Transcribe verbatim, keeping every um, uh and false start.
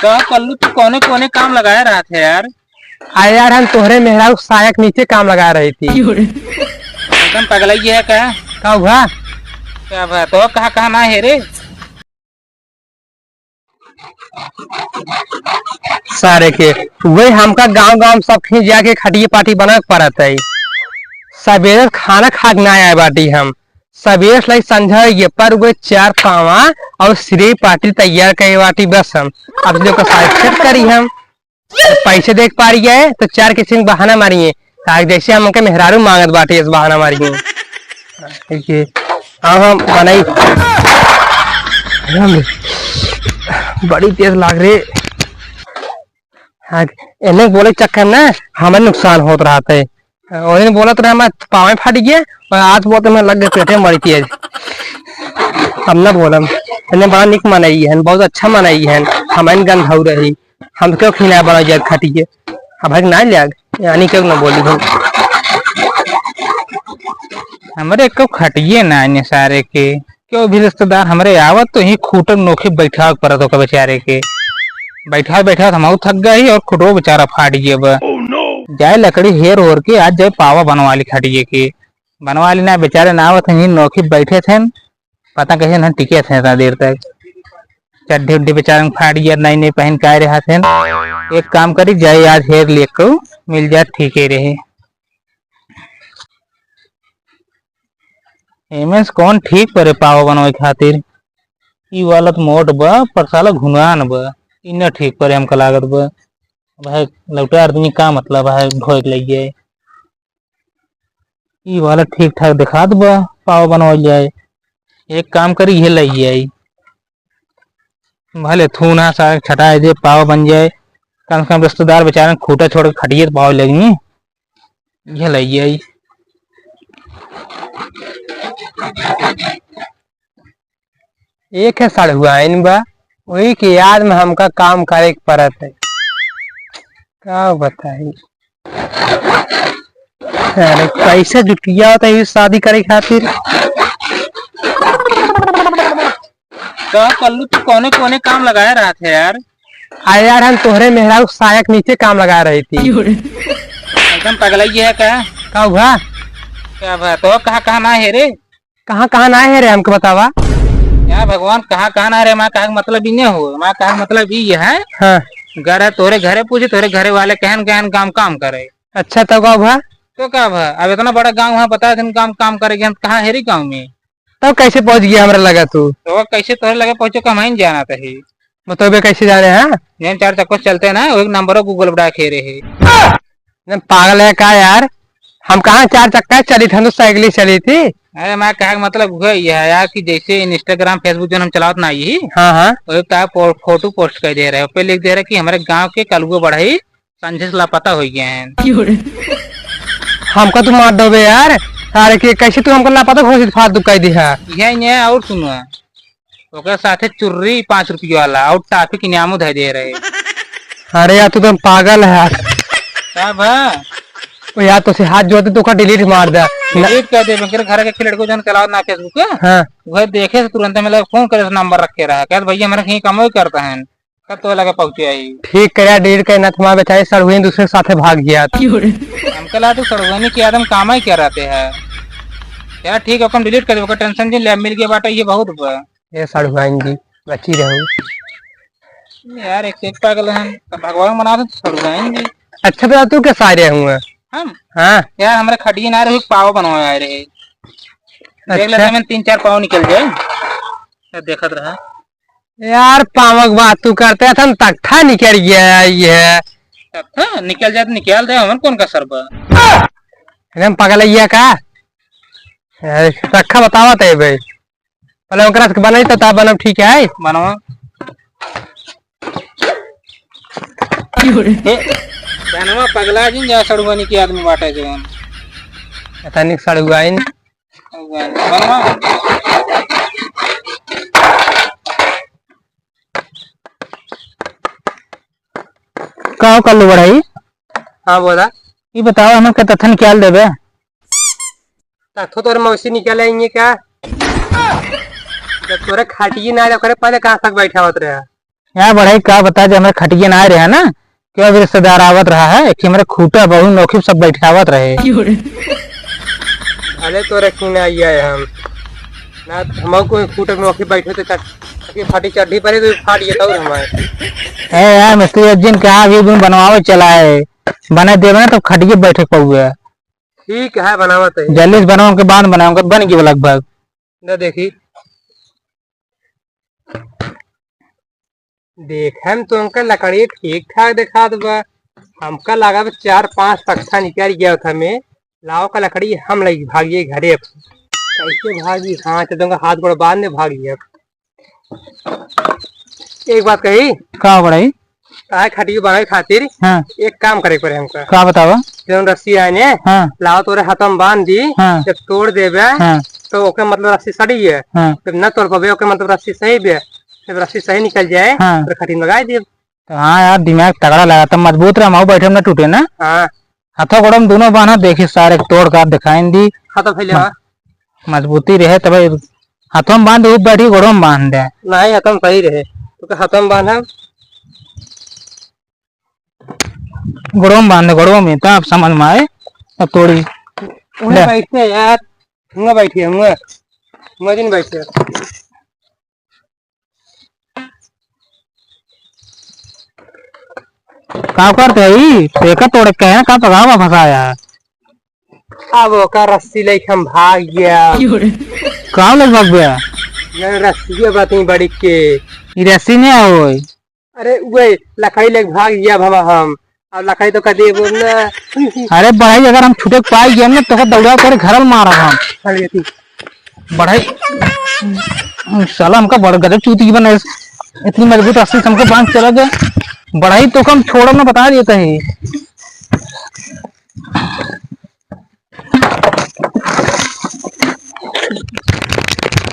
का कल्लू, तू कौने कौने काम लगाए रहत है यार? अरे यार, हम तोहरे मेहरारू साया के नीचे काम लगा रही थी। एकदम पगलाई है का? का हुआ? का भा, तो कहा कहा ना है रे? सारे के वही हमका गांव गांव में सब कहीं जाके खटिए पाटी बना के पड़त है। सबेरे खाना खा के ना आए बाटी हम। सबेरे से लई संझा ये पर वो चार पावा और सिरे पाटी तैयार करे बाटी बस हम। अब जो का साइड सेट करी हम। पैसे देख पा रही है तो चार किस्म के बहाना मारी है। ताकि जैसे हम उनके मेहरारू मांगत बाटी, इस बहाना मारी है। ये हाँ, हम बनाई। बड़ी तेज लाग रे। हाँ, इन्हें बोले चक्कर में ना हमारे नुकसान होत रहत है। और इन्हें बोलत रहे हमारे पावे फाट गए और आज बोलते मैं लग गए पेटे मरी तेज। अब ना बोलम, इन्हें बड़ा निक मनाई है, बहुत अच्छा मनाई है, हमारे गंध हो रही। हम क्यों खिला बना जाए खटिए? अब भाई ना लिया, यानी क्यों ना बोली हम। हमरे को खटिए ना आने सारे के, क्यों भी रिश्तेदार हमरे आवत तो ही खूटन नोखे बैठाव परत ओकर बेचारे के। बैठाव बैठाव हम थक गए ही और खूटो बेचारा फाट गए बा। जाए लकड़ी हेर होर के आज जाए पावा बनवा ली खटिए के। बनवा ली ना, बेचारे ना आवत ही नोखे बैठे थे। पता कैसे ना टिके थे इतना देर तक। चड्ढी उड्ढी बेचारन फाट गया, नई नई पहन के आए रहा थे। एक काम करी, जाए आज हेर लिए को मिल जाए, ठीक ही रहे। एमे से कौन ठीक परे पाव बनवे खातिर? ई वाला तो मोट बा, पर साला घुनान बा। ई ना ठीक परे हमका लागत बा। भाई लौटा आदमी का मतलब है ढोए के लइए? ई वाला ठीक ठाक दिखात बा, पाव बनवल जाए। एक काम करी, इहे लई आई। भले थूना सारे छटाए दे, पाव बन जाए। कम से कम रिश्तेदार बेचारे खूटा छोड़ के खटिए तो पाव लगनी। इहे लई आई। एक है सड़हुआइन बा, वही के याद में हमका काम करे के पड़त है। का बताई? अरे, पैसा जुटिया होता है शादी करे खातिर। का कल्लू, तू कौने कौने काम लगाए रहत है यार? अरे यार, हम तोहरे मेहरारू साया के नीचे काम लगा रही थी। एकदम पगलाई है का? का हुआ? का भा? तो कहाँ कहाँ ना है रे? कहाँ कहाँ ना है रे, हमके बतावा। यार भगवान, कहाँ कहाँ ना रे? मैं कहा मतलब ई नहीं हो, मैं कहा मतलब ई है। हाँ। घर है तोरे घरे पूछे, तोरे घरे वाले कहन कहन काम काम करे। अच्छा, तो का भा? तो का भा, अब इतना बड़ा गाँव है, बता दिन काम काम करे गए, कहाँ हेरी गाँव में? तब कैसे पहुँच गया हमरा लगा तू? तो कैसे तोरे लगे पहुँचो, का हम ही जाना तही। मतलब बे कैसे जाने हैं? जन चार चक्कर चलते ना, वो एक नंबर Google बड़ा खेरे है। जन पागल है का यार? हम कहाँ चार चक्का चली थी, हम तो साइकिल ही चली थी। अरे मैं कहे के मतलब हुआ यह है यार कि जैसे Instagram, Facebook जो हम चलावत ना यही, हाँ, हाँ। वो का पो-, फोटो पोस्ट कर दे रहे, पे लिख दे रहे कि हमारे गांव के कलुआ बढ़ई संझे से लापता हो गए हैं। हमका तू मार दोबे यार, सारे के कैसे तू हमका लापता घोषित फालतू कर दिया? यह नहीं और सुनो, ओकरे साथे चुर्री पाँच रुपये वाला और टाफी के इनामो धै दे रहे। अरे यार, तू तो पागल है यार। का भा? ओ यार, तो से हाथ जोड़ते तो का डिलीट मार दे। डिलीट कर दे, मेरे घर के लड़को जन चलाओ ना Facebook। हाँ। वह देखे से तुरंत में लगे फोन करे से नंबर रखे रहा। कहते, "भैया, हमारे कहीं कमो ही करता है।" कब तो लगे पहुँचे आई। ठीक करे यार, डिलीट करे ना, तुम्हारा बेचारे सड़हुए दूसरे के साथे भाग गया। हमका ला तू सड़हुआनी के आदम काम ही क्या रहते हैं। यार ठीक है, अपन डिलीट कर दे, ओकर टेंशन जिन ले, मिल गया बाटा, ये बहुत बा। ए सड़हुआइन जी, बची रहू। यार, एक से एक पागल हैं, तो भगवान बना दे सड़हुआइन जी। अच्छा, तो तू कैसे आ रहे हुए? हम? हाँ। यार, हमारे खटिए ना रहे, पाव बनवाए आए रहे। देख अच्छा। लेते हैं, तीन चार पाव निकल जाए। यार, देखत रहा। यार, पावक बात तू करते हैं, तन तख्ता निकल गया है, ये है। तख्ता निकल जाए तो निकाल दे, हमन कौन का सरबा? एकदम पगलैया का। ए, रखा बतावा तय बे। पहले ओकरा से बनाई तो ता बनब ठीक है। बनवा। ए, बनवा पगला जिन जा सड़ुआनी के आदमी बाटे जवन। पता नहीं सड़ुआइन। बनवा। का हो कल्लू बढ़ई? हाँ, बोला। ई बताओ, हमन के तथन क्या देबे? तथो तोरे मौसी निकल आएंगे क्या? जब तोरे खाटिए ना रहे, ओकरे पहले कहाँ तक बैठा होत रहे? यार बढ़ई, का बता, जब हमरे खटिया ना आए रहे ना, क्यों अभी रिश्तेदार आवत रहा है, एक हमरे खूटा बहू नोखी सब बैठावत रहे। क्यों रे? अरे तो रखी ना आइया है हम। ना हमको कोई खूटा नोखी बैठे तो चट-, ये फाटी चड्ढी परे तो फाट ये तौर हमारे। ए यार, मिस्त्री अर्जुन कहाँ अभी भी बनवावे चला है, बने देवे ना तो खटिया बैठे पौवे। ठीक है, बनावत है। जल्दी से बनाओ, के बाद बनाओ, के बन गई लगभग। ना देखी। देखम तो हमका लकड़ी ठीक ठाक देखात बा। हमका लगा बा चार पांच तख्ता निकल गया था में। लाओ का लकड़ी हम लई भागिए घरे। कैसे भागी? हाँ, तो तुमका हाथ गोड़ बांध दे भागिए। एक बात कही। का बड़ई? काहे खटियो बनावे खातिर हाँ। एक काम करे के पड़े हमका। का बतावा? जौन रस्सी आए ने, हाँ। लाओ तोरे हाथों में बांध दी, हाँ। जब तोड़ देबे, हाँ। तो ओके मतलब रस्सी सड़ी है। हाँ। जब न तोड़ पाबे, ओके मतलब रस्सी सही बे। जब रस्सी सही निकल जाए, हाँ। तो खटिन लगा देब। तो हाँ यार, दिमाग तगड़ा लगा, तब मजबूत रहे, हम बैठे में न टूटे ना। हाँ। हाथों गोड़ों में दोनों बांधा, देखी सारे तोड़ का दिखाइन दी। हाथों फैले म-, बा। मजबूती रहे तब हाथों में बांध, ऊपर बैठी गोड़ों में बांध दे। नहीं, हाथों में सही रहे। तो हाथों में बांधा। गोड़ों में बांध दे, गोड़ों में, तब समझ में आए, तब तोड़ी। उन्हें ले। बैठते यार, हुआ बैठिए, हुआ। हुआ दिन बैठिए। का करते है ई? पेका तोड़े के है, का पगावा फंसाया है? अब ओकर रस्सी लेके हम भाग गया। का ले भाग गया? ये रस्सी के बात नहीं बड़ी के। ई रस्सी नहीं होई। अरे उए लकड़ी लेके भाग गया भला हम। अब लकड़ी तो कदे वो ना। अरे बढ़ई, अगर हम छुटे के पाई गए ना, तो दौड़ा तोरे घर में मारा हम। चल ये थी। बढ़ई, साला हमका बड़ गजब चूती बने। इतनी मजबूत रस्सी से हमको बांध चला गया। बढ़ई तो कम छोड़ो ना, बता देता है।